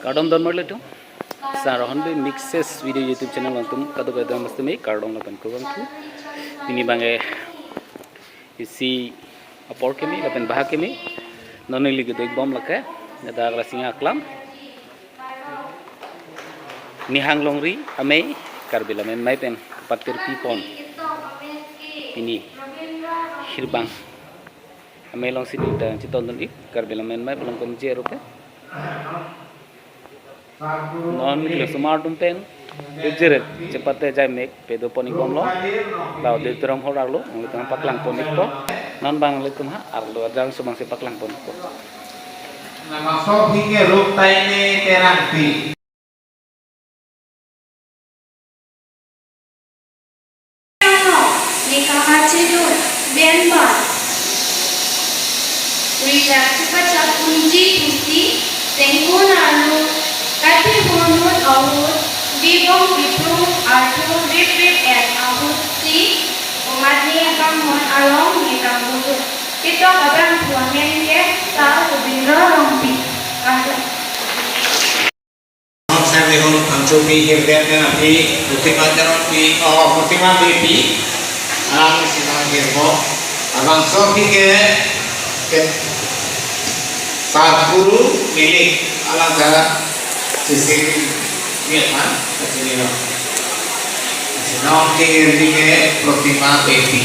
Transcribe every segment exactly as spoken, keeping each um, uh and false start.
Kardom don marli atum. Sar Rohonbe Mixes Video YouTube channel along atum kadokave namaste, me kardom lapen kurvangthu. Pini abang ke isi apor keme lapen bahak keme. Non neli kedobom lake, ladak Rasinja Aklam, Nihang Longri Amei, Karbi Lammen Amei pen patir pipon. Pini hirbang amei alongsi neli ta chetondun-ik, Karbi Lammen Amei along komje rupe. Non kle sumar atum pen ejeret chepate jaimek pedopon-ik bomlo. La auditorium hall arlo nanglitum paklangpon-ikpo. Non abang nanglitum ha arlo ajang sumang si paklangpon-ikpo. Namaste, aphi ke Ruptaine Terangpi. Neka kachedun benban rilak chepachak unji pusi, sengkun arlo kathi hurnut ahut, bibong bipru arthu riprip et ahut si, komatne bangmon arong neka budun. Ketok abangphu amen ke Sar Subindro Rongpi. Kardom. Sarihon Phangchopi hirdet pen aphi, Protima Teronpi, oh, Protima Beypi, alang si nang hirpo, labangso aphi ke, ke Sarkuru Milik, alang ta chesik ni aphan, kachinilo. Chinong ke hirdi ke Protima Beypi.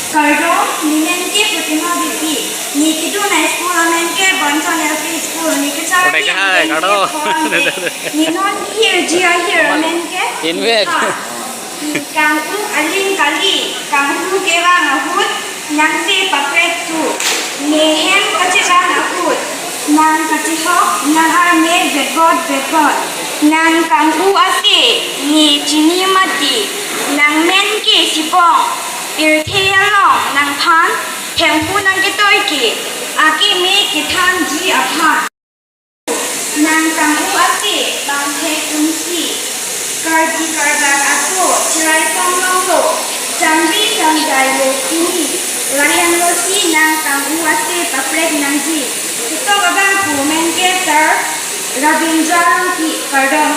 Kardom, nemen ke Protima Beypi. Ne kedun a-school amen ke Bonthon L P School. Ne kecharli Kote ke hai, amen ke kardom. Pon Bey. Ne non hirji ahir amen ke Invek. Ha. Kangku aling kali, kangku kevang ahut, nangsi paprek tu. Ne hem kachevang ahut, nang kachihok, nang arme begot begot. Nang kangku ase, ne chini mati, nang men ke sipong, pirthe along nangphan, thengpu nangketoi ke, akeme kethanji aphan. Nang kangku ase, bangthek unsi, Karbi Karbak aso, cherai tong longlo, changri changjai lo pini, lahenlo si nang kangku ase paprek nangji. Ketok abangphu amen ke Sar Ravindra Rongpi, kardom.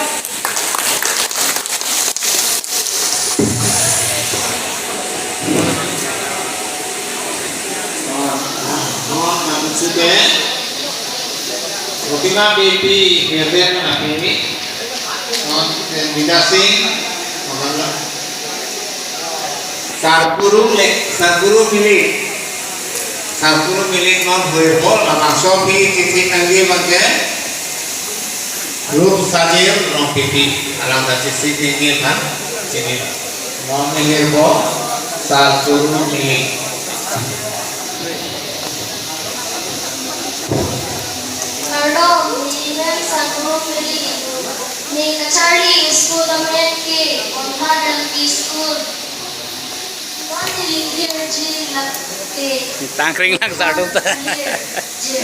Protima Beypi hirdet pen aphi, non Bidya Sing, Sarkuru Lek, Sarkuru Milik. Sarkuru Milik non hirpo, labangso aphi chesik nangji abang ke Rup Sajir Rongpipi, alang ta chesik nangji aphan, chini. Non hirpo, Sarkuru Milik. Kardom, nemen Sarkuru Milik. Ne kacharli school amen ke Bonthon L P School. Non neli hirji lake. Tangkring lang sardom ta. Hirji.